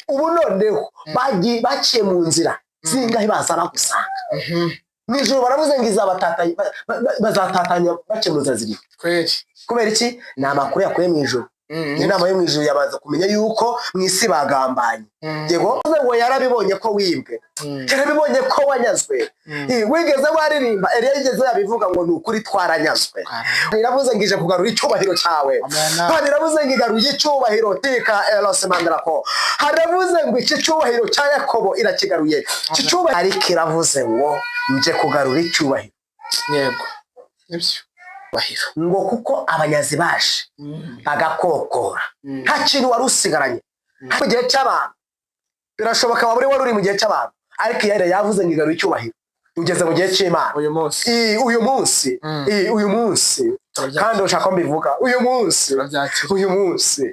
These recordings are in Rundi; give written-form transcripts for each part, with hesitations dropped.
ngo ubu noneho baciye mu nzira zingahe baza bagusanga. Mu ijoro baravuze ngo izabatatanya, bazatatanya baciye mu nzira zibiri. Kweli. Kubera iki? Ni amakuru yakuye mu ijoro. Inama yo mu ijoro yabanza kumenya yuko mu isi bagambanye. Yego, ngo yarabibonye ko wibwe, yarabibonye ko wanyazwe. Wigeze waririmba, Eliya yigeze yabivuga ngo ni ukuri twaranyazwe. Iravuze ngo ije kugarura icyubahiro cyawe. Amen. Kandi iravuze ngo igaruye icyubahiro tika elose mandrako. Haravuze ngo iki cyubahiro cya Yakobo irakigaruye, iki cyubahiro. Ariko iravuze ngo nje kugarura icyubahiro. Yego, nibyo, bahiro. Ngo kuko abanyazi baje bagakokora, nta kintu wari usigaranye mu gihe cy'abantu. Birashoboka waba uri wari uri mu gihe cy'abantu, ariko iyo yavuze ngo igaruye icyubahiro, ugeze mu gihe cy'Imana. Uyu munsi. Uyu munsi. Uyu munsi. Kandi ushaka ko mbivuga uyu munsi. Turabyakira. Uyu munsi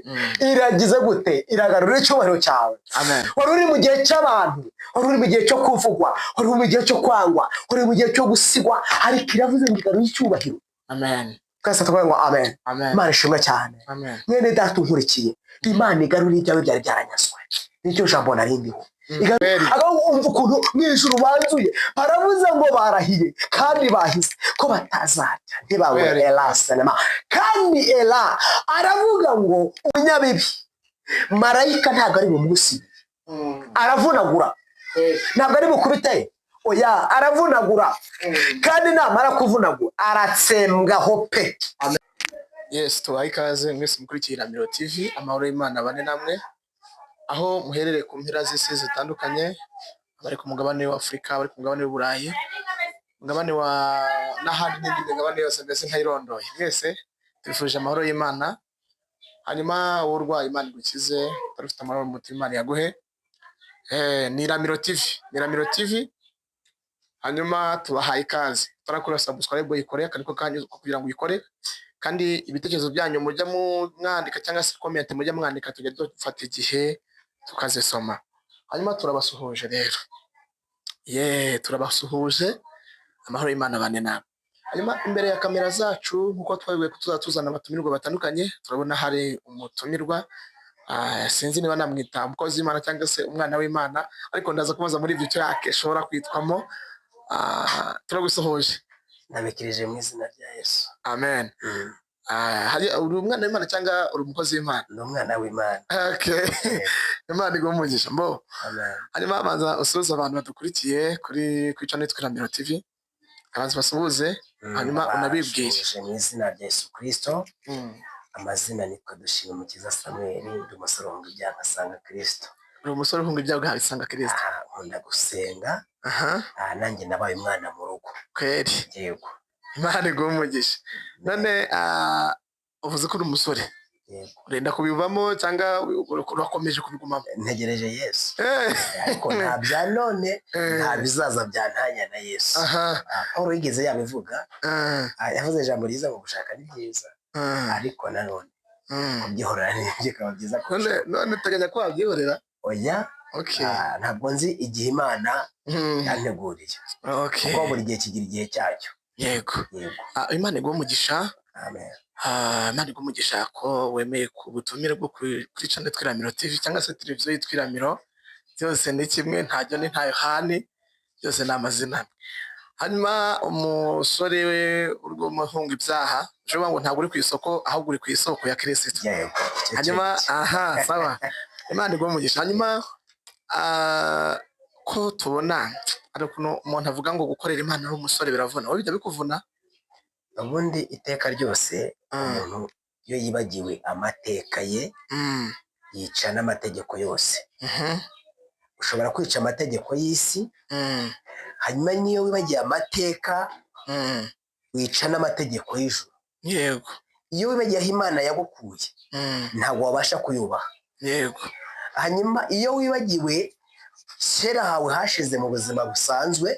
iragize gute? Iragarura icyubahiro cyawe. Amen. Wari uri mu gihe cy'abantu, wari uri mu gihe cyo kuvugwa, wari uri mu gihe cyo kwangwa, wari uri mu gihe cyo gusigwa, ariko iravuze ngo igaruye icyubahiro. Amen. Twese tuvuge ngo amen. Amen. Imana ishimwe cyane. Amen. Mwene data unkurikiye, Imana igarura ibyawe byari byaranyazwe. Nicyo jambo narindiho. Kweli. Umva ukuntu mu ijuru banzuye, baravuze ngo barahiye kandi bahize ko batazarya ntibanywe. Kweli. Ela senema kandi ela aravuga ngo umunyabibi marayika ntabwo ari bumusibe, aravunagura. Ntabwo ari bukubite, oya, aravunagura. Kandi namara kuvunagura aratsembwaho pe. Yes, tubaha ikaze mwese mukurikiye Iramiro TV. Amahoro y'Imana bane namwe aho muherereye ku mpera z'isi zitandukanye, abari ku mugabane wa Afurika, abari ku mugabane w'Uburayi, mugabane wa n'ahandi n'indi migabane yose, mbese ntayirondoye. Mwese tubifurije amahoro y'Imana. Hanyuma wowe urwaye, Imana igukize. Utari ufite amahoro mu mutima, Imana yaguhe. Ni Iramiro TV, ni Iramiro TV. Hanyuma tubahaye ikaze. Utarakora subscribe, uyikore, aka niko kanya ko kugira ngo uyikore. Kandi ibitekerezo byanyu mujya mwandika cyangwa se comment mujya mwandika, tujya dufata igihe tukazisoma. Hanyuma turabasuhuje rero, ye, turabasuhuje. Amahoro y'Imana bane namwe. Hanyuma imbere ya kamera zacu, nk'uko twabibwiye ko tuzaba tuzana abatumirwa batandukanye, turabona hari umutumirwa. Sinzi niba namwita umukozi w'Imana cyangwa se umwana w'Imana, ariko ndaza kubaza muri ibyo icyo ashobora kwitwamo. Turagusuhuje. Nabikirije mu izina rya Yesu. Amen. Uri umwana w'Imana cyangwa uri umukozi w'Imana? Ni umwana w'Imana. Okay. Imana iguhe umugisha mbo. Amen. Hanyuma banza usuhuze abantu badukurikiye kuri channel yitwa Iramiro TV, abanza basuhuze, hanyuma unabibwire. Basuhuje mu izina rya Yesu Kristo. Amazina nitwa Dushima Umukiza Samuel, ndi umusore wumva ibyaha ngasanga Kristo. Uri umusore uhunga ibyago ugasanga Kristo. Nkunda gusenga. Nanjye nabaye umwana mu rugo. Kweli? Yego. Imana iguhe umugisha. None uvuze ko uri umusore. Yego. Urenda kubivamo cyangwa urakomeje kubigumamo? Ntegereje Yesu. Ariko nta bya none, nta bizaza byantanya na Yesu. Paul yigeze yabivuga. Yavuze ijambo ryiza ngo gushaka ni byiza, ariko nanone kubyihorera ni bikaba byiza kurushaho. None uteganya ko wabyihorera? Oya. Ntabwo nzi igihe Imana yanteguriye, kuko buri gihe kigira igihe cyacyo. Yego. Yego. Imana iguhe umugisha. Amen. Imana iguhe umugisha ko wemeye ku butumire bwo kuri channel yitwa Iramiro TV cyangwa se televiziyo yitwa Iramiro. Byose ni kimwe, nta John, nta Yohani, byose ni amazina. Hanyuma umusore we urimo uhunga ibyaha, ushobora ngo ntabwo uri ku isoko, ahubwo uri ku isoko ya Kristo. Yego, icyo Hanyuma cyo. Aha, sawa, Imana iguhe umugisha. Hanyuma ko tubona hari ukuntu umuntu avuga ngo gukorera Imana ari umusore biravuna, wowe bijya bikuvuna? Ubundi iteka ryose umuntu iyo yibagiwe amateka ye, yica n'amategeko yose. Ushobora kwica amategeko y'isi, hanyuma n'iyo wibagiwe amateka, wica n'amategeko y'ijuru. Iyo wibagiwe aho Imana yagukuye, ntabwo wabasha kuyubaha. Hanyuma iyo wibagiwe kera hawe hashize mu buzima busanzwe,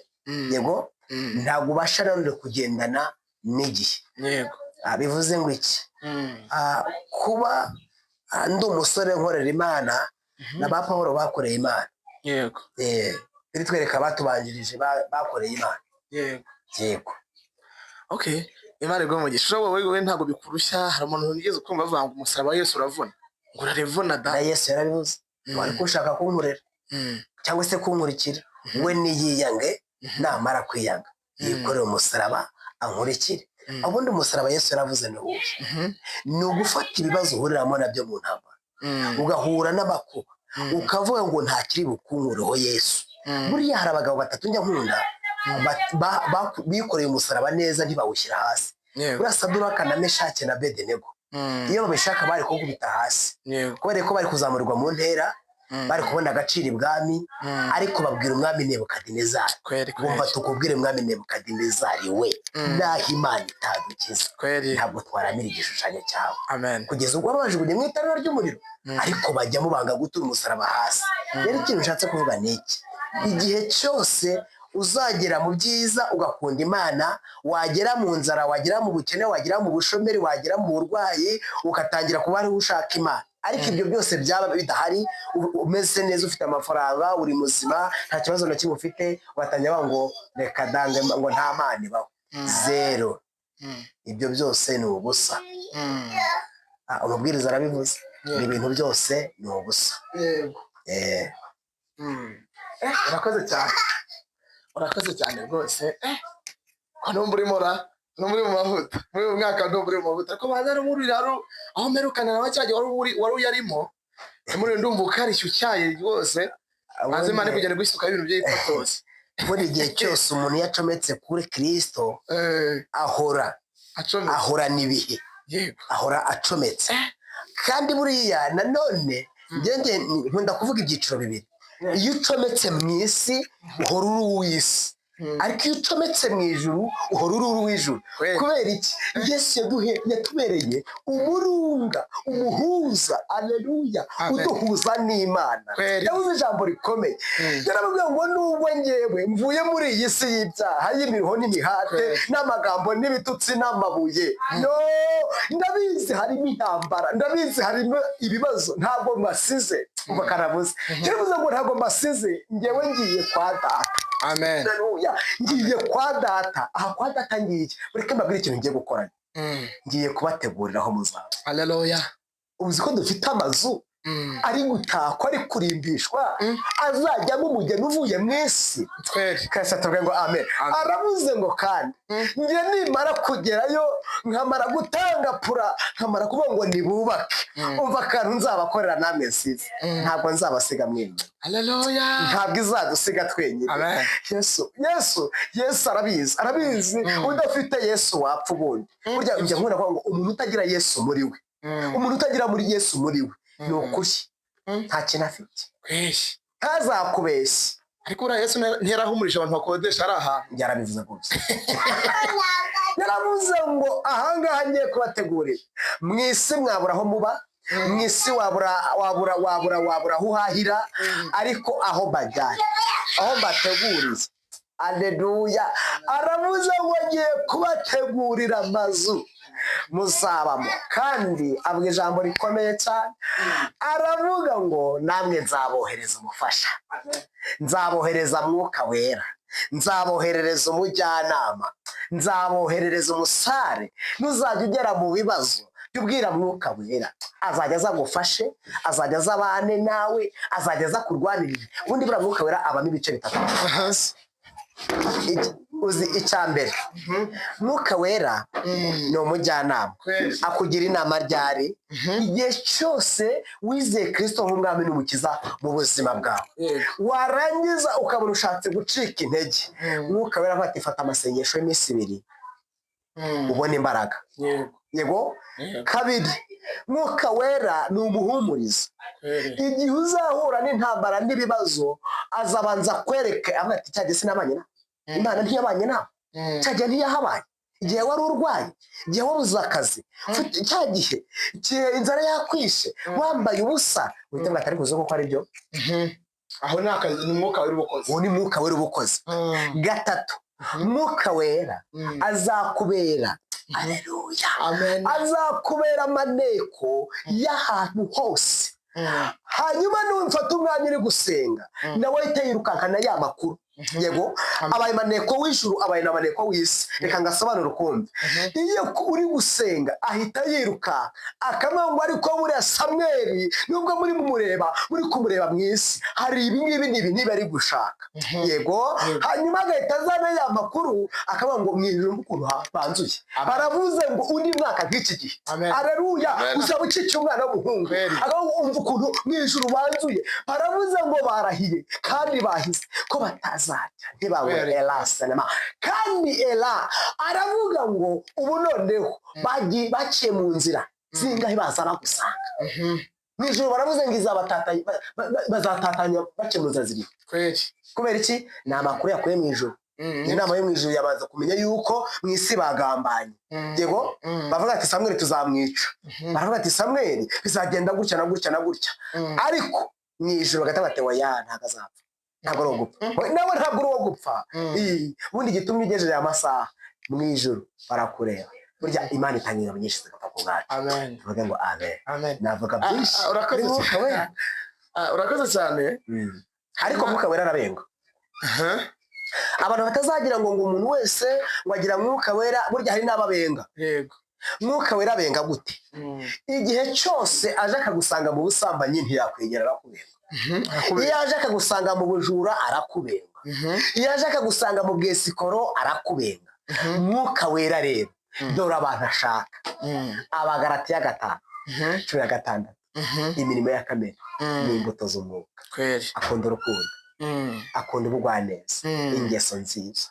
yego, ntabwo ubasha nanone kugendana n'igihe. Bivuze ngo iki? Kuba ndi umusore nkorera Imana, na ba Pawulo bakoreye Imana. Biri twereka abatubanjirije bakoreye Imana. Yego. Okay, Imana iguhe umugisha. Wowe ntabwo bikurushya? Hari umuntu wigeze kumva bavuga ngo umusaraba wa Yesu uravuna, ngo urarevuna da. Na Yesu yarabivuze. Ariko ushaka kunkorera cyangwa se kunkurikira, we niyiyange, namara kwiyanga yikorere umusaraba ankurikire. Ubundi umusaraba Yesu yaravuze ni uwuhe? Ni ugufata ibibazo uhuriramo nabyo mu ntambara, ugahura n'amakuba, ukavuga ngo ntakiri bukunkureho Yesu. Buriya hari abagabo batatu njya nkunda bikoreye umusaraba neza, ntibawushyira hasi. Buriya Saduraka na Meshake na Abedenego, iyo babishaka bari kuwukubita hasi, kubera ko bari kuzamurirwa mu ntera, bari kubona agaciro ibwami. Ariko babwira umwami Nebukadinezari, bumva, tukubwire mwami Nebukadinezari we, naho Imana itadukiza, ntabwo twaramira igishushanyo cyawe. Kugeza ubwo babajugunye mu itanura ry'umuriro, ariko bajyamo banga gutura umusaraba hasi. Rero ikintu nshatse kuvuga ni iki: igihe cyose uzagera mu byiza ugakunda Imana, wagera mu nzara, wagera mu bukene, wagera mu bushomeri, wagera mu burwayi, ugatangira kuba ariho ushaka Imana. Ariko ibyo byose byaba bidahari, umeze neza, ufite amafaranga, uri muzima, nta kibazo na kimwe ufite, ugatangira bavuga ngo reka dange, ngo nta Mana ibaho, zero. Ibyo byose ni ubusa. Umubwiriza arabivuze, ibintu byose ni ubusa. Urakoze cyane, urakoze cyane rwose. Ko numva urimo ra, numva uri mu mavuta muri uyu mwaka, ndumva uri mu mavuta, ariko baza n'ubu aho mperukana nawe cyagihe wari uyarimo, muri ndumva ukarishya utyaye rwose, maze Imana iri kugenda igusukaho ibintu by'ipatosi. Buri gihe cyose umuntu iyo acometse kuri Kirisito, ahora acometse, ahorana ibihe, ahora acometse. Kandi buriya nanone njye nkunda kuvuga ibyiciro bibiri: iyo ucometse mu isi uhora uri uw'isi, ariko iyo ucometse mu ijuru uhora uri uw'ijuru. Kubera iki? Yesu yatubereye umurunga, umuhuza, aleluya, uduhuza n'Imana. Yavuze ijambo rikomeye, yarababwiye ngo nubwo ngewe mvuye muri iyi si y'ibyaha, y'imiruho n'imihate, n'amagambo n'ibitutsi n'amabuye, no ndabizi harimo intambara, ndabizi harimo ibibazo, ntabwo mbasize. Umva karavuze, yaravuze ngo ntabwo mbasize, ngewe ngiye kwa Data. Amen. Haleluya. Ngiye kwa Data. Aha kwa Data ngiye, mureke mbabwire ikintu ngiye gukora: ngiye kubategurira aho muzaba. Haleluya. Uzi ko dufite amazu ari gutakwa, ari kurimbishwa, azajyamo umugeni uvuye mu isi? Twese tuvuge ngo amen. Amen. Aravuze ngo kandi njye nimara kugerayo, nkamara gutanga pura, nkamara kuvuga ngo nibubake, umva akantu nzabakorera namwe nsize: ntabwo nzabasiga mwenyine. Haleluya. Ntabwo izadusiga twenyine. Amen. Yesu, Yesu, Yesu arabizi, arabizi. Udafite Yesu wapfa. Ubundi burya njya nkunda kuvuga ngo umuntu utagira Yesu muri we, umuntu utagira muri Yesu muri we, ni ukuri nta kintu afite. Ntazakubeshye. Ariko buriya Yesu ntiyarahumurije abantu bakodesha ari ahantu? Yarabivuze rwose, yaravuze ngo ahangaha ngiye kubategurira, mu isi mwabura aho muba, mu isi wabura wabura wabura wabura aho uhahira, ariko aho mbajyanye, aho mbateguriye, aleluya, aravuze ngo ngiye kubategurira amazu muzabamo. Kandi avuga ijambo rikomeye cyane, aravuga ngo namwe nzabohereza umufasha, nzabohereza Mwuka Wera, nzaboherereza umujyanama, nzaboherereza umusare. Nuzajya ugera mu bibazo, jya ubwira Mwuka Wera, azajya aza agufashe, azajya aza abane nawe, azajya aza kurwanirira. Ubundi buriya Mwuka Wera abamo ibice bitatu. Uzi icya mbere? Mwuka Wera ni umujyanama. Akugira inama ryari? Igihe cyose wizeye Kirisito nk'umwami n'umukiza mu buzima bwawe, warangiza ukabona ushatse gucika intege, Mwuka Wera avuga ati fata amasengesho y'iminsi 2, ubone imbaraga. Yego. Kabiri, Mwuka Wera ni umuhumuriza. Igihe uzahura n'intambara n'ibibazo, azabanza kwereke, avuga ati cya gihe sinabanye nawe? Imana ntiyabanye nawe? Cya gihe ntiyahabaye igihe wari urwaye, igihe wabuze akazi, cya gihe igihe inzara yakwishe, wambaye ubusa? Uhita uvuga ati ariko uzi ko ari byo. Aho ni akazi, ni Umwuka Wera ubukozi. Uwo ni Mwuka Wera ubukozi. Gatatu, Mwuka Wera azakubera, aleluya, Amen. azakubera amaneko y'ahantu hose. Hanyuma numfata umwanya uri gusenga, nawe ahita yirukankana ya makuru. Yego, abaye maneko w'ijuru, abaye na maneko w'isi. Reka ngasobanure ukumve. Iyo uri gusenga ahita yiruka akavuga ngo ariko buriya Samweli, nubwo muri mumureba, muri kumureba mu isi, hari ibi ngibi n'ibi niba ari gushaka. Yego. Hanyuma agahita azana ya makuru, akavuga ngo mu ijuru ukuntu banzuye, baravuze ngo undi mwaka nk'iki gihe, Amen. aleluya, Amen. uzaba ukikiye umwana w'umuhungu. Kweli. Akavuga ngo umva ukuntu mu ijuru banzuye, baravuze ngo barahiye kandi bahize ko batazarya ntibanywe. Kweli. Ela senema kandi ela aravuga ngo ubu noneho baciye mu nzira zingahe baza bagusanga mu ijuru. Baravuze ngo izabatatanya, bazatatanya baciye mu nzira zibiri. Kweli. Kubera iki? Ni amakuru yakuye mu ijuru. Inama yo mu ijuru yabanza kumenya yuko mu isi bagambanye. Yego. Bavuga ati Samweli tuzamwica, baravuga ati Samweli bizagenda gutya na gutya na gutya. Ariko mu ijuru bagahita bati oya, ntabwo azapfa, ntabwo ari uwo gupfa. Nawe ntabwo uri uwo gupfa. Ubundi igitumye ugejeje aya masaha, mu ijuru barakureba. Burya Imana itanga ingabo nyinshi zigapfa ku bwacu. Amen. Tuvuge ngo amen. Amen. Navuga byinshi. Urakoze Ni Mwuka cyane. Wera. Urakoze cyane. Ariko Mwuka Wera arabenga. Abantu batazagira ngo umuntu wese ngo agira Mwuka Wera, burya hari n'ababenga. Mwuka Wera abenga gute? Igihe cyose aje akagusanga mu busambanyi, ntiyakwegera, arakubenga. Iyo aje akagusanga mu bujura, arakubenga. Iyo aje akagusanga mu bwesikoro, arakubenga. Mwuka Wera rero, dore abantu ashaka. Abagaratiya 5:16: imirimo ya kamere ni imbuto z'umwuka. Akunda urukundo, akunda ubugwaneza, ingeso nziza.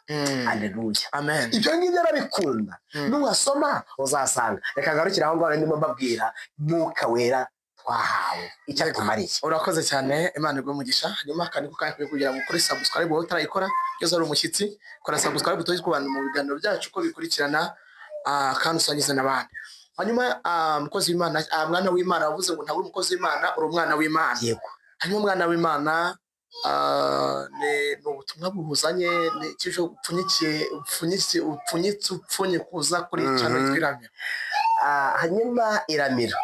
Aleluya. Amen. Ibyo ngibyo arabikunda. Nuhasoma uzasanga. Reka ngarukire aho ngaho, ndimo mbabwira Mwuka Wera twahawe icyo atumariye. Urakoze cyane, Imana iguhe umugisha. Hanyuma aka niko kanya kugira ngo ukore subscribe wowe utarayikora, iyo ari umushyitsi kora subscribe, tujye kubana mu biganiro byacu uko bikurikirana, kandi usangize n'abandi. Hanyuma mukozi w'Imana, mwana w'Imana, wavuze ngo ntabwo uri umukozi w'Imana, uri umwana w'Imana. Yego. Hanyuma umwana w'Imana, ni ubutumwa buhuzanye, ni icyo upfunyikiye, upfunyitse, upfunyitse, upfunyikuza kuri channel yitwa Iramiro. Hanyuma Iramiro,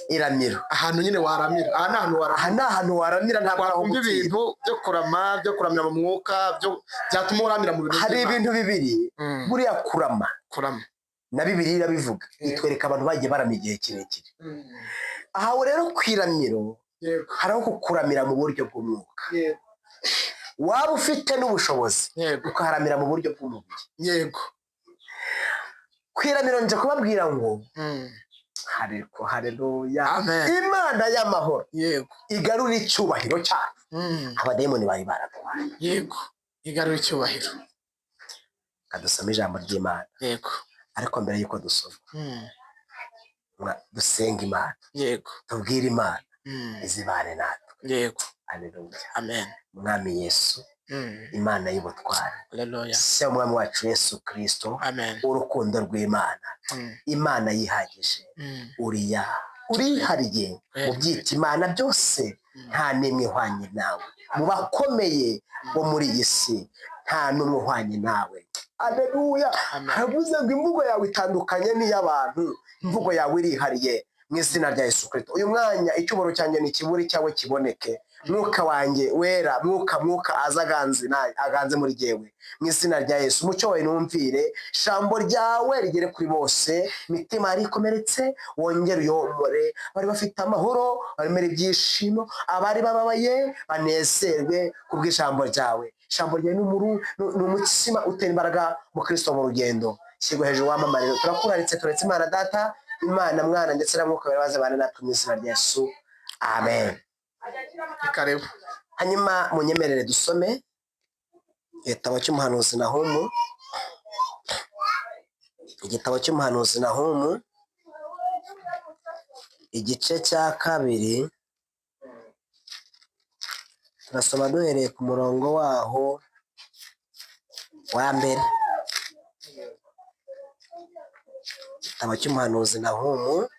Iramiro. Ahantu nyine waramira, aha ni ahantu waramira. Aha ni ahantu waramira, ntabwo ari aho wakumva gupfira. Ibintu byo kurama, byo kuramira mu mwuka, byo byatuma uramira mu bintu Hari by'Imana. ibintu bibiri. Buriya kurama, Kurama. na Bibiliya irabivuga, itwereka abantu bagiye barama igihe kirekire. Aha rero ku Iramiro, hari aho kukuramira mu buryo bw'umwuka, waba ufite n'ubushobozi ukaharamira mu buryo bw'umubiri. Ku Iramiro nje kubabwira ngo hareko haleluya. Amen. Imana y'amahoro igarura icyubahiro cyacu abadayimoni bari baratwaye. Yego, igarura icyubahiro. Kadusome ijambo ry'Imana. Ariko mbere y'uko dusoma, dusenga Imana, tubwire Imana izibane natwe. Aleluya. Amen. Mwami Yesu, Imana y'ubutwari, Haleluya. Se Umwami wacu Yesu Kristo, Amen. urukundo rw'Imana, Imana yihagije, uriya urihariye mu byita Imana byose, nta n'imwe ihwanye nawe. Mu bakomeye bo muri iyi si, nta n'umwe uhwanye nawe. Aleluya. Amen. Haravuze ngo imvugo yawe itandukanye n'iy'abantu, imvugo yawe irihariye. Mu izina rya Yesu Kristo, uyu mwanya icyubahiro cyanjye ntikibure, cyawe kiboneke. Mwuka wanjye Wera, mwuka, mwuka aza aganze aganze muri jyewe. Mu izina rya Yesu, umucyo wawe numvire, ijambo ryawe rigere kuri bose. Imitima yari ikomeretse wongere uyomore, bari bafite amahoro baremere ibyishimo, abari bababaye banezerwe kubw'ijambo ryawe. Ijambo ryawe ni umutsima utera imbaraga mu Kristo mu rugendo. Shyirwa hejuru, wamamariro. Turakuraritse, turetse Imana Data, Imana Mwana ndetse na Mwuka Wera baze bane natwe. Mu izina rya Yesu, amen. Karibu. Hanyuma munyemerere dusome igitabo cy'umuhanuzi Nahumu, igitabo cy'umuhanuzi Nahumu, igice cya 2. Turasoma duhereye ku murongo waho wa 1. Igitabo cy'umuhanuzi Nahumu,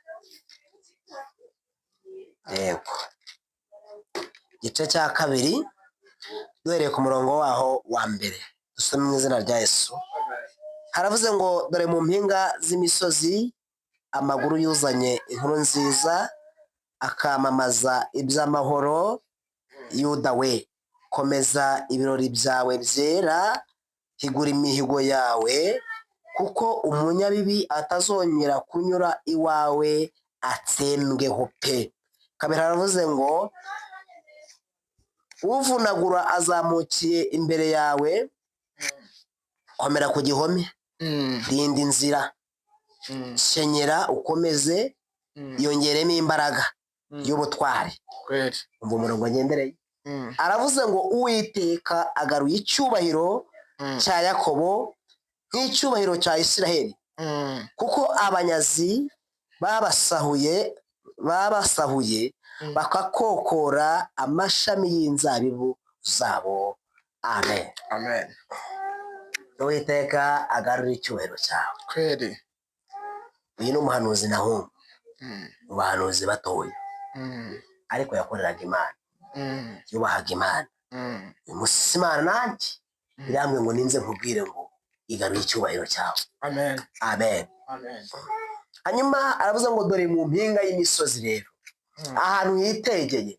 yego, igice cya 2, duhereye ku murongo waho wa 1. Dusome mu izina rya Yesu. Haravuze ngo: dore mu mpinga z'imisozi amaguru yuzanye inkuru nziza, akamamaza iby'amahoro. Yuda we, Komeza ibirori byawe byera, higura imihigo yawe, kuko umunyabibi atazongera kunyura iwawe atsembweho pe. Kabiri aravuze ngo uvunagura azamukiye imbere yawe, komera ku gihome, rinda inzira, kenyera ukomeze, yongeremo imbaraga y'ubutwari. Kweli. Umva umurongo ngendereye. Aravuze ngo Uwiteka agaruye icyubahiro cya Yakobo nk'icyubahiro cya Isiraheli, kuko abanyazi babasahuye bakakokora amashami y'inzabibu zabo. Amen. Amen. Uwiteka agarura icyubahiro cyawe. Kweli. Uyu ni umuhanuzi Nahumu, mu bahanuzi batoya, ariko yakoreraga Imana, yubahaga Imana. Uyu munsi Imana nanjye irambwe ngo ninze nkubwire ngo igaruye icyubahiro cyawe. Amen. Amen. Amen. Hanyuma aravuze ngo dore mu mpinga y'imisozi rero, ahantu hitegeye,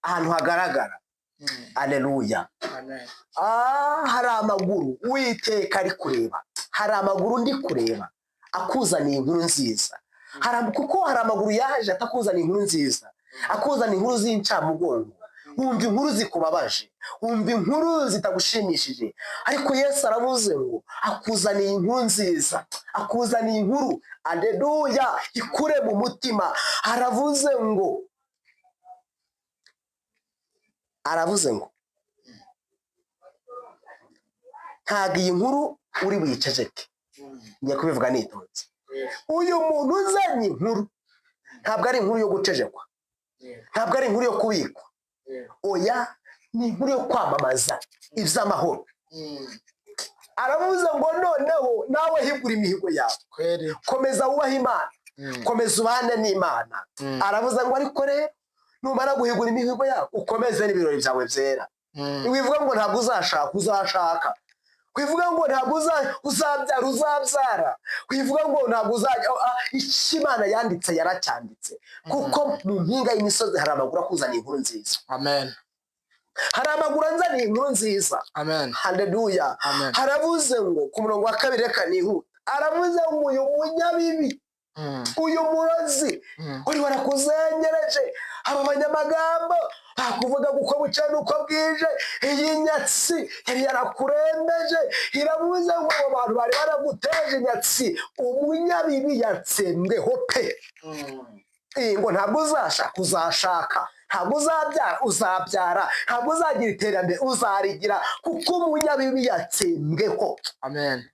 ahantu hagaragara. Aleluya. Amen. Hari amaguru Uwiteka ari kureba, hari amaguru ndi kureba akuzaniye inkuru nziza. Kuko hari amaguru yaje atakuzaniye inkuru nziza, akuzaniye inkuru z'incamugongo. Wumva inkuru zikubabaje, wumva inkuru zitagushimishije, ariko Yesu aravuze ngo akuzaniye inkuru nziza, akuzaniye inkuru, aleluya, ikure mu mutima. Aravuze ngo ntabwo iyi nkuru uri buyiceceke. Ngiye kubivuga nitonze. Uyu muntu uzanye inkuru ntabwo ari inkuru yo gucecekwa, ntabwo ari inkuru yo kubikwa, oya, ni inkuru yo kwamamaza iby'amahoro. Aravuze ngo noneho nawe higura imihigo yawe, Kweli. komeza wubahe Imana, komeza ubane n'Imana. Aravuze ngo ariko rero numara guhigura imihigo yawe, ukomeze n'ibirori byawe byera. Wivuga ngo ntabwo uzashaka, uzashaka. Wivuga ngo ntabwo uzabyara, uzabyara. Wivuga ngo ntabwo uzajya, icyo Imana yanditse yaracyanditse. Kuko mu mpinga y'imisozi hari amaguru akuzaniye inkuru nziza. Amen. Hari amaguru anzaniye inkuru nziza. Amen. Haleluya. Amen. Haravuze ngo ku murongo wa kabiri, reka nihuta. Aravuze ngo uyu munyabibi, uyu murozi uri warakuzengereje, aba banyamagambo bakuvuga uko bucya n'uko bwije, iyi nyatsi yari yarakurembeje, iravuze ngo abo bantu bari baraguteje inyatsi, umunyabibi yatsembweho pe. Ngo ntabwo uzashaka, uzashaka, ntabwo uzabyara, uzabyara, ntabwo uzagira iterambere, uzarigira, kuko umunyabibi yatsembweho. Amen.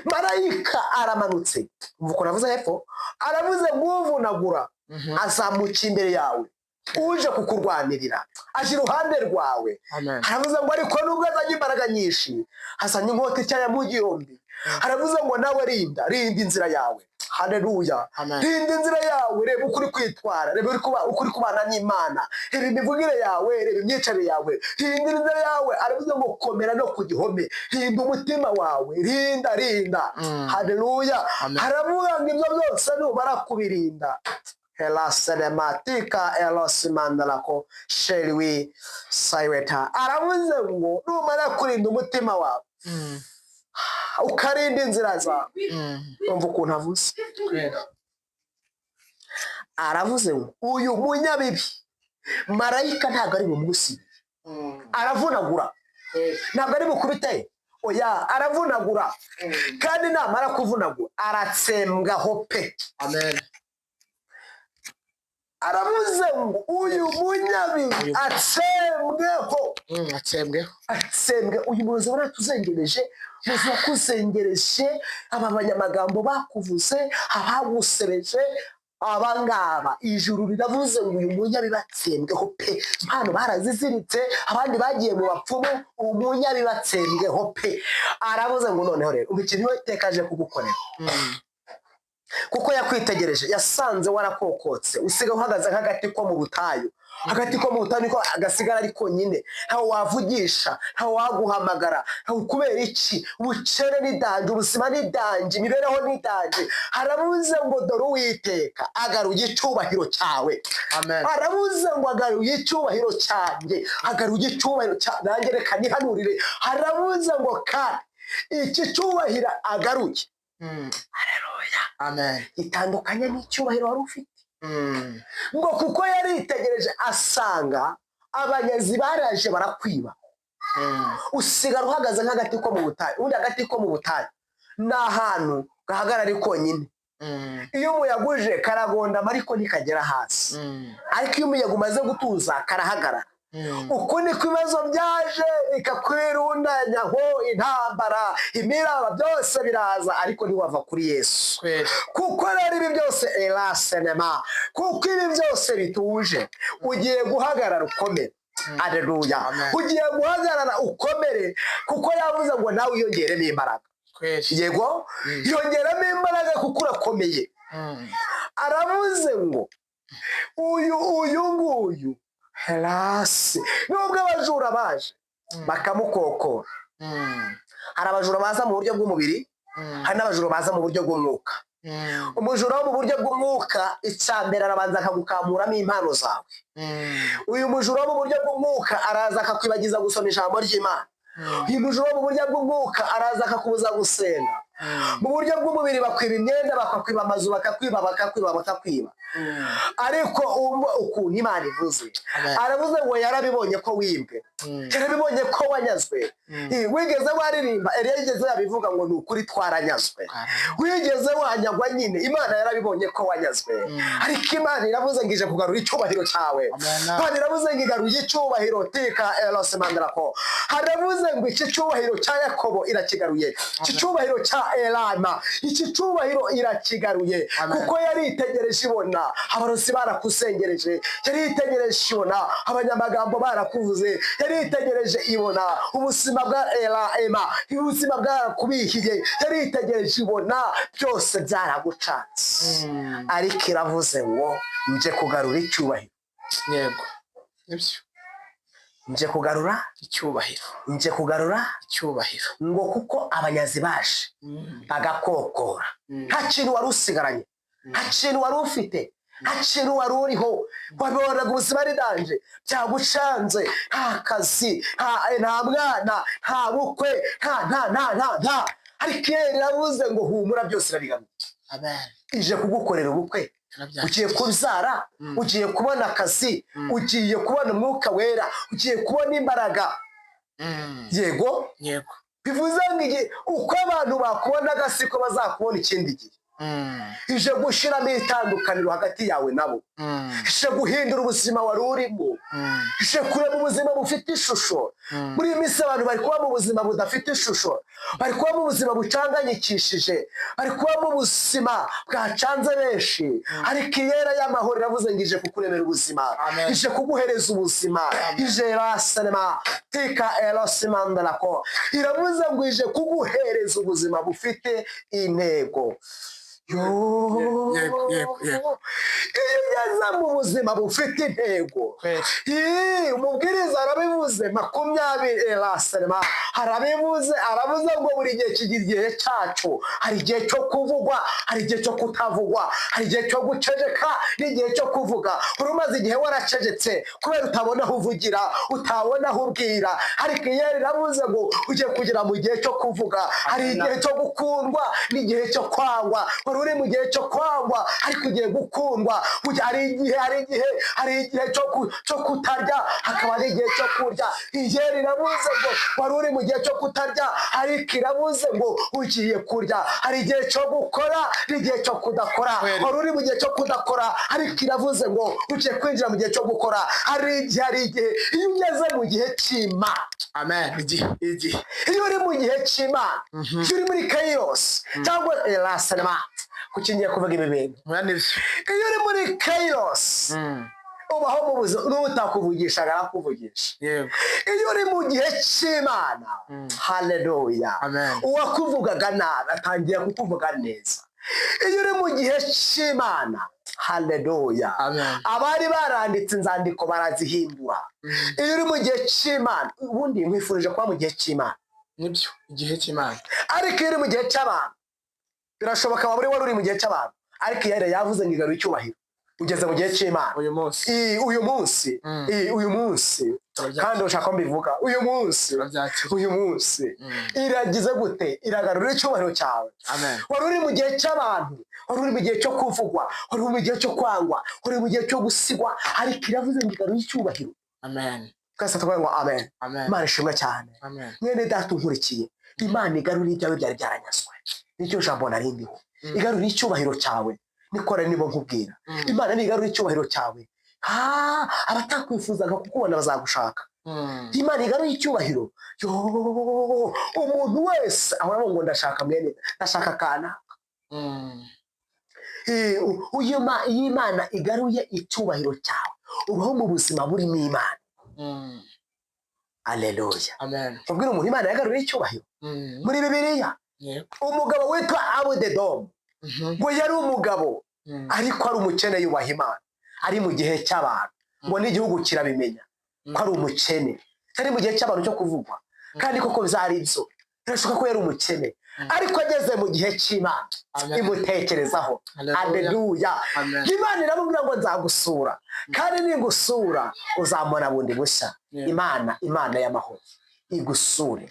Marayika aramanutse, umva ukuntu avuze hepfo, aravuze ngo uvunagura azamuka imbere yawe, uje kukurwanirira aje iruhande rwawe. Amen. Aravuze ngo ariko nubwo azanye imbaraga nyinshi, azanye inkota ityaye mu gihumbi, aravuze ngo nawe rinda, rinda inzira yawe. Haleluya. Amen. Rinda inzira yawe, reba uko uri kwitwara, reba uko uri kubana n'Imana, reba imivugire yawe, reba imyicarire yawe, rinda inzira yawe. Aravuze ngo komera no ku gihome, rinda umutima wawe, rinda, rinda. Haleluya. Amen. Haravuga ngo ibyo byose numara kubirinda, helasenematika elosimandarako sheriwi sayiweta. Aravuze ngo numara kurinda umutima wawe, ukarinda inzira zawe. Umva ukuntu avuze. Kweli. Aravuze ngo uyu munyabibi marayika ntabwo ari bumusibe, aravunagura, ntabwo ari bukubite, oya, aravunagura, kandi namara kuvunagura aratsembwaho pe. Amen. Aravuze ngo uyu munyabibi atsembweho. Atsembweho. Atsembwe. Uyu murozi waratuzengereje, muzi wakuzengereje, aba banyamagambo bakuvuze, abagusereje, abangaba ijuru riravuze ngo uyu munyabibi atsembweho pe. Impano baraziziritse, abandi bagiye mu bapfumu, umunyabibi atsembweho pe. Aravuze ngo noneho rero umukino Uwiteka aje kugukorera, kuko yakwitegereje yasanze warakokotse, usigaye uhagaze nk'agati ko mu butayu. Agati ko mu butayu niko agasigara ari konyine, ntawe wavugisha, ntawe waguhamagara, ntawe. Kubera iki? Ubukene ni danger, ubuzima ni danger, imibereho ni danger. Harabuze ngo dore Uwiteka agaruye icyubahiro cyawe. Amen. Arabuze ngo agaruye icyubahiro cyanjye, agaruye icyubahiro cyanjye. Nanjye reka nihanurire. Harabuze ngo kandi iki cyubahiro agaruye, Amen. gitandukanye n'icyubahiro wari ufite. Ngo kuko yaritegereje asanga abanyazi baraje barakwiba, usigara uhagaze nk'agati ko mu butayu. Ubundi agati ko mu butayu ni ahantu gahagarara ari konyine. Iyo umuyaga uje karagondama, ariko ntikagera hasi. Ariko iyo umuyaga umaze gutuza, karahagarara. Uku niko ibibazo byaje bikakwirundanyaho, intambara, imiraba, byose biraza, ariko ntiwava kuri Yesu. Kuko rero ibi byose erasenema, kuko ibi byose bituje, ugiye guhagarara ukomere. Aleluya. Amen. Ugiye guhagarara ukomere, kuko yavuze ngo nawe wiyongeremo imbaraga. Yego, yongeramo imbaraga kuko urakomeye. Aravuze ngo uyu nguyu herasi, nubwo abajura baje bakamukokora. Hari abajura baza mu buryo bw'umubiri, hari n'abajura baza mu buryo bw'umwuka. Umujura wo mu buryo bw'umwuka, icya mbere arabanza akagukamuramo impano zawe. Uyu mujura wo mu buryo bw'umwuka araza akakwibagiza gusoma ijambo ry'Imana. Uyu mujura wo mu buryo bw'umwuka araza akakubuza gusenga. Mu buryo bw'umubiri bakwiba imyenda, bakakwiba amazu, bakakwiba, bakakwiba, bakakwiba. Ariko umva ukuntu Imana ivuze. Amen. Aravuze ngo yarabibonye ko wibwe, yarabibonye ko wanyazwe. Wigeze waririmba, Eliya yigeze yabivuga ngo ni ukuri twaranyazwe. Wigeze wanyagwa nyine, Imana yarabibonye ko wanyazwe. Ariko Imana iravuze ngo ije kugarura icyubahiro cyawe. Amen. Imana iravuze ngo igaruye icyubahiro tika erose mandarako. Haravuze ngo iki cyubahiro cya Yakobo irakigaruye, iki cyubahiro cya Elama, iki cyubahiro irakigaruye. Amen. Kuko yaritegereje ibona abarozi barakusengereje, yaritegereje ibona abanyamagambo barakuvuze, yaritegereje ibona ubuzima bwa Ema, ubuzima bwarakubihiye, yaritegereje ibona byose byaragucanze. Ariko iravuze ngo nje kugarura icyubahiro. Yego, nibyo. Nje kugarura icyubahiro. Nje kugarura icyubahiro. Ngo kuko abanyazi baje bagakokora, nta kintu wari usigaranye, nta kintu wari ufite, nta kintu wari uriho. Wabonaga ubuzima ari danger, byagucanze, nta kazi, nta mwana, nta bukwe, nta nta nta nta nta. Ariko iyo iravuze ngo humura, byose irabigaruye. Amen. Ije kugukorera ubukwe. Turabyakira. Ugiye kubyara, ugiye kubona akazi, ugiye kubona Umwuka Wera, ugiye kubona imbaraga. Yego. Bivuze ngo igihe uko abantu bakubonaga siko bazakubona ikindi gihe. Ije gushyiramo itandukaniro hagati yawe nabo. Ije guhindura ubuzima wari urimo. Ije kureba ubuzima bufite ishusho. Muri iyi minsi abantu bari kuba mu buzima budafite ishusho, bari kuba mu buzima bucanganyikishije, bari kuba mu buzima bwacanze benshi. Ariko Iyera y'amahoro iravuze ngo ije kukuremera ubuzima. Amen. Ije kuguhereza ubuzima. Ije rasenema tika erosimandarako. Iravuze ngo ije kuguhereza ubuzima bufite intego. Yo. Yego, yego, yego. Iyo ugeze mu buzima bufite intego, Kweli. Ii, umubwiriza arabivuze, 20 erasenema arabivuze. Aravuze ngo buri gihe kigira igihe cyacu. Hari igihe cyo kuvugwa, hari igihe cyo kutavugwa, hari igihe cyo guceceka n'igihe cyo kuvuga. Uri umaze igihe waracecetse kubera utabona aho uvugira, utabona aho ubwira. Ariko iyo iravuze ngo ugiye kugera mu gihe cyo kuvuga. Hari igihe cyo gukundwa n'igihe cyo kwangwa. Wari uri mu gihe cyo kwangwa, ariko ugiye gukundwa. Hari igihe cyo kutarya, hakaba n'igihe cyo kurya. Igihe riravuze ngo wari uri mu gihe cyo kutarya, ariko iravuze ngo ugiye kurya. Hari igihe cyo gukora n'igihe cyo kudakora. Kweli. Wari uri mu gihe cyo kudakora, ariko iravuze ngo ugiye kwinjira mu gihe cyo gukora. Hari igihe iyo ugeze mu gihe cy'Imana. Amen. Igihe, igihe. Iyo uri mu gihe cy'Imana, iyo uri muri kairos cyangwa erasenema, kuki ngiye kuvuga ibi bintu? Oya, nibyo. Iyo uri muri kairos, ubaho mu buzima n'utakuvugisha arakuvugisha. Iyo uri mu gihe cy'Imana, haleluya, Amen. uwakuvugaga nabi atangira kukuvuga neza. Iyo uri mu gihe cy'Imana, Haleluya. Amen. Abari baranditse inzandiko barazihindura. Iyo uri mu gihe cy'Imana, ubundi nkwifurije kuba mu gihe cy'Imana. Nibyo, igihe cy'Imana. Ariko iyo uri mu gihe cy'abantu, birashoboka waba uri wari uri mu gihe cy'abantu, ariko iyo yavuze ngo igaruye icyubahiro, ugeze mu gihe cy'Imana. Uyu munsi. Uyu munsi. Uyu munsi. Turabyakira. Kandi ushaka ko mbivuga uyu munsi. Turabyakira. Uyu munsi iragize gute? Iragarura icyubahiro cyawe. Amen. Wari uri mu gihe cy'abantu, wari uri mu gihe cyo kuvugwa, wari uri mu gihe cyo kwangwa, wari uri mu gihe cyo gusigwa, ariko iravuze ngo igaruye icyubahiro. Amen. Twese tuvuge ngo amen. Amen. Imana ishimwe cyane. Amen. Mwene data unkurikiye, Imana igarura ibyawe byari byaranyazwe, nicyo jambo narindiho. Igarura icyubahiro cyawe, nikora nibo nkubwira. Imana nigarura icyubahiro cyawe, abatakwifuzaga kukubona bazagushaka. Imana igaruye icyubahiro, yo, umuntu wese ahora avuga ngo ndashaka mwene, ndashaka kanaka. Iyo Imana igaruye icyubahiro cyawe, ubaho mu buzima burimo Imana. Aleluya. Amen. Ubwira umuntu Imana yagaruye icyubahiro. Muri Bibiliya, umugabo witwa Abudedomu, ngo yari umugabo ariko ari umukene, yubaha Imana, ari mu gihe cy'abantu, ngo n'igihugu kirabimenya ko ari umukene, ari mu gihe cy'abantu cyo kuvugwa. Kandi koko byari byo, birashoboka ko yari umukene, ariko ageze mu gihe cy'Imana, Amen. imutekerezaho. Haleluya. Aleluya. Amen. Imana iramubwira ngo nzagusura, kandi ningusura uzamubona bundi bushya. Imana, Imana y'amahoro igusure,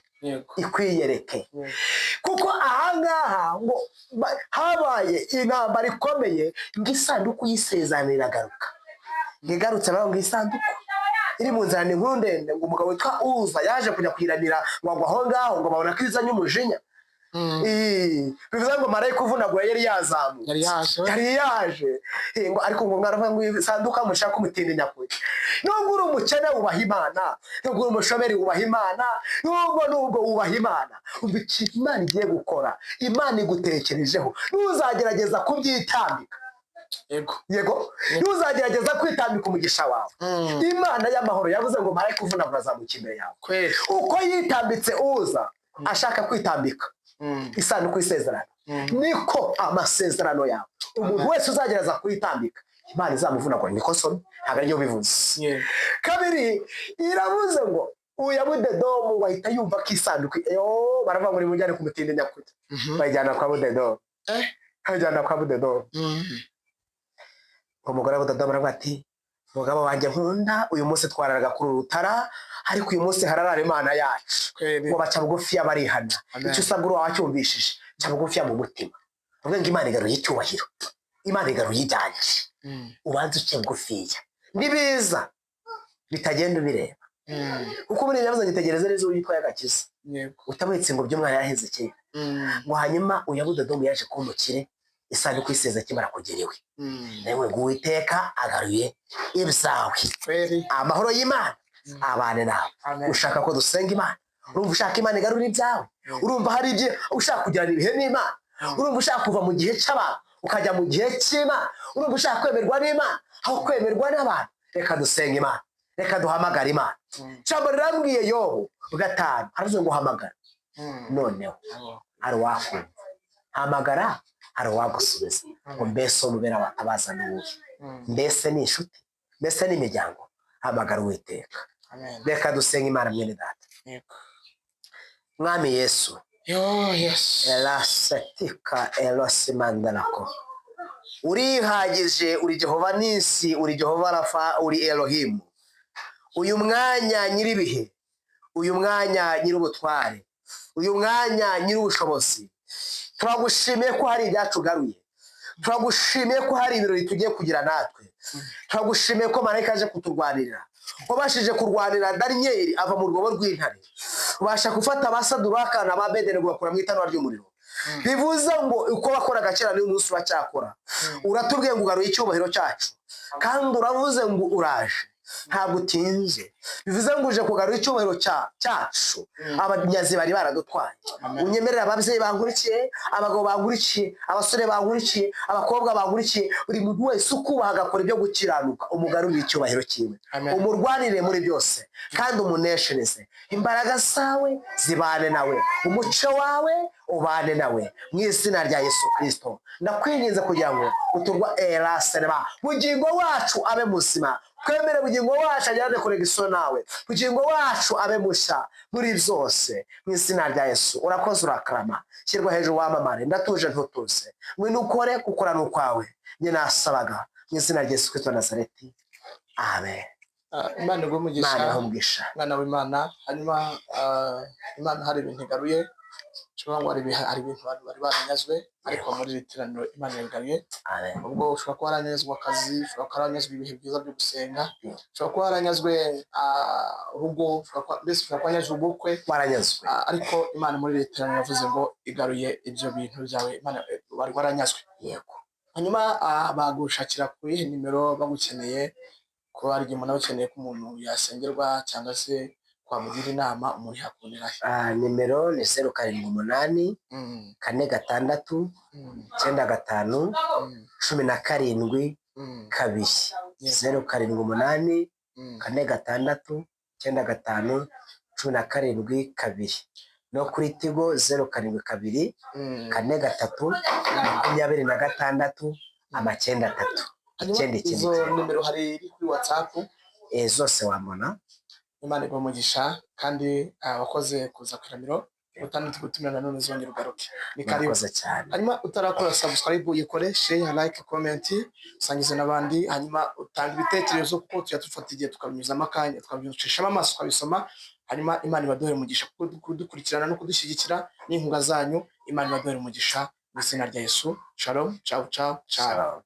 ikwiyereke. Kuko ahangaha ngo habaye intambara ikomeye, ngo isanduku y'isezerano iragaruka. Ngo igarutse nawe, ngo isanduku iri mu nzira, ni inkuru ndende, ngo umugabo witwa Uza yaje kujya kuyiramira, ngo agwa aho ngaho, ngo babona ko izanye umujinya. Bivuze ngo marayika uvunagura yari yazamutse. Yari yaje. Yari yaje. Ngo ariko ngo mwaravuga ngo isanduka mushaka umutindi nyakuri. Nubwo uri umukene wubaha Imana, nubwo uri umushomeri wubaha Imana, nubwo wubaha Imana, umva ikintu Imana igiye gukora. Imana igutekerejeho, ntuzagerageza kubyitambika. Yego, ntuzagerageza kwitambika umugisha wawe. Imana y'amahoro yavuze ngo marayika uvunagura azamuka imbere yawe. Kweli. Uko yitambitse Uza ashaka kwitambika isanduku y'isezerano, niko amasezerano yawe, umuntu wese uzagerageza kuyitambika, Imana izamuvunagura. Niko nsomye, ntabwo aribyo bivuze. Kabiri, iravuze ngo uyu Abudedomu ngo ahita yumva ko isanduku yo, baravuga ngo nimujyane ku mutindi nyakuri. Bayijyana kwa Budedomu. Bayijyana kwa Budedomu. Umugore wa Budedomu aravuga ati: "Mugabo wanjye nkunda, uyu munsi twararaga kuri uru rutara, ariko uyu munsi hararara Imana yacu." Kweli. Ngo baca bugufiya, barihana. Amen. Icyo usabwa, uba wacyumvishije, ca bugufiya mu mutima, uvuge ngo Imana igaruye icyubahiro, Imana igaruye ibyanjye. Ubanze uce bugufiya, nibiza bitagenda ubireba. Kuko muri yavuze ngo itegereze neza uwitwa y'agakiza. Utabonetse ngo by'umwana yaraheze kera. Ngo hanyuma uyu Abudedomu yaje kuba umukire isanduku y'isezerano ikimara kugera iwe. Nawe ngo Uwiteka agaruye ibyawe. Kweli. Amahoro y'Imana abane nawe. Amen. Ushaka ko dusenga Imana? Urumva ushaka Imana igarura ibyawe? Urumva hari ibyo ushaka kugirana ibihe n'Imana? Urumva ushaka kuva mu gihe cy'abantu ukajya mu gihe cy'Imana? Urumva ushaka kwemerwa n'Imana aho kwemerwa n'abantu? Reka dusenga Imana, reka duhamagare Imana. Ijambo rirambwiye, Yobu 5, haravuze ngo hamagara, noneho hari uwakumva, hamagara, hari uwagusubiza. Ngo mbese umubera watabaza n'uwuhe? Mbese ni inshuti? Mbese ni imiryango? Hamagara Uwiteka. Amen. Reka dusenga Imana, mwene data. Mwami Yesu. Yo, yes. Elasetika elosimandarako, urihagije, uri Jehova Nisi, uri Jehova Rafa, uri Elohimu. Uyu mwanya nyir'ibihe, uyu mwanya nyir'ubutware, uyu mwanya nyir'ubushobozi, turagushimiye ko hari ibyacu ugaruye, turagushimiye ko hari ibirori tugiye kugira natwe, turagushimiye ko marayika aje kuturwanirira. Wabashije kurwanira Daniyeli ava mu rwobo rw'intare, ubasha gufata abasaduraka na ba Bedenego bakura mu itanura ry'umuriro. Bivuze ngo uko wakoraga kera n'uyu munsi uracyakora. Uratubwiye ngo ugaruye icyubahiro cyacu, kandi uravuze ngo uraje. Ntabwo utinze, bivuze ngo uje kugarura icyubahiro cyacu abanyazi bari baradutwaye. Amen. Unyemerere ababyeyi bankurikiye, abagabo bankurikiye, abasore bankurikiye, abakobwa bankurikiye, buri muntu wese ukubaha agakora ibyo gukiranuka, umugarurire icyubahiro cyiwe. Amen. Umurwanire muri byose kandi umuneshereze. Imbaraga zawe zibane nawe, umuco wawe ubane nawe, mu izina rya Yesu Kirisito. Ndakwinginze kugira ngo uturwa erasenema, bugingo wacu abe muzima. Twemere bugingo wacu ajyane connexion nawe, bugingo wacu abe mushya muri byose, mu izina rya Yesu. Urakoze, urakarama, shyirwa hejuru, wamamare. Ndatuje, ntutuze, ngwino ukore, gukora ni ukwawe. Njye nasabaga mu izina rya Yesu Kirisito wa Nazareti, amen. Ah, Imana iguhe umugisha. Imana ibahe umugisha. Mwana w'Imana. Hanyuma Imana hari ibintu igaruye, ushobora ngo hari ibintu abantu bari baranyazwe, ariko muri iri teraniro Imana yagaruye. Amen. Ubwo ushobora kuba waranyazwe akazi, ushobora kuba waranyazwe ibihe byiza byo gusenga, ushobora kuba waranyazwe urugo, mbese ushobora kuba waranyazwe ubukwe. Waranyazwe. Ariko Imana muri iri teraniro yavuze ngo igaruye ibyo bintu byawe, Imana wari waranyazwe. Yego. Hanyuma bagushakira ku iyihe nimero bagukeneye? Kuba hari igihe umuntu aba akeneye ko umuntu yasengerwa cyangwa se kwamugira inama, umuntu yakubonera he? Nimero ni 078 46 95 17 2. 078 46 95 17 2. No kuri Tigo 072 43 26 9 3. Hanyuma 99. Izo nimero hari iri kuri WhatsApp? Zose wambona. Imana iguhe umugisha kandi wakoze kuza ku Iramiro. Utandatu gutumira nanone uzongera ugaruke, ni karibu. Murakoze cyane. Hanyuma utarakora subscribe uyikore, share, like, comment, usangize n'abandi, hanyuma utanga ibitekerezo, kuko tujya dufata igihe tukabinyuzamo akanya, tukabinyucishamo amaso, tukabisoma. Hanyuma Imana ibaduhere umugisha kudukurikirana no kudushyigikira n'inkunga zanyu. Imana ibaduhere umugisha mu izina rya Yesu. Shalom, ciao, ciao, ciao. Shalom.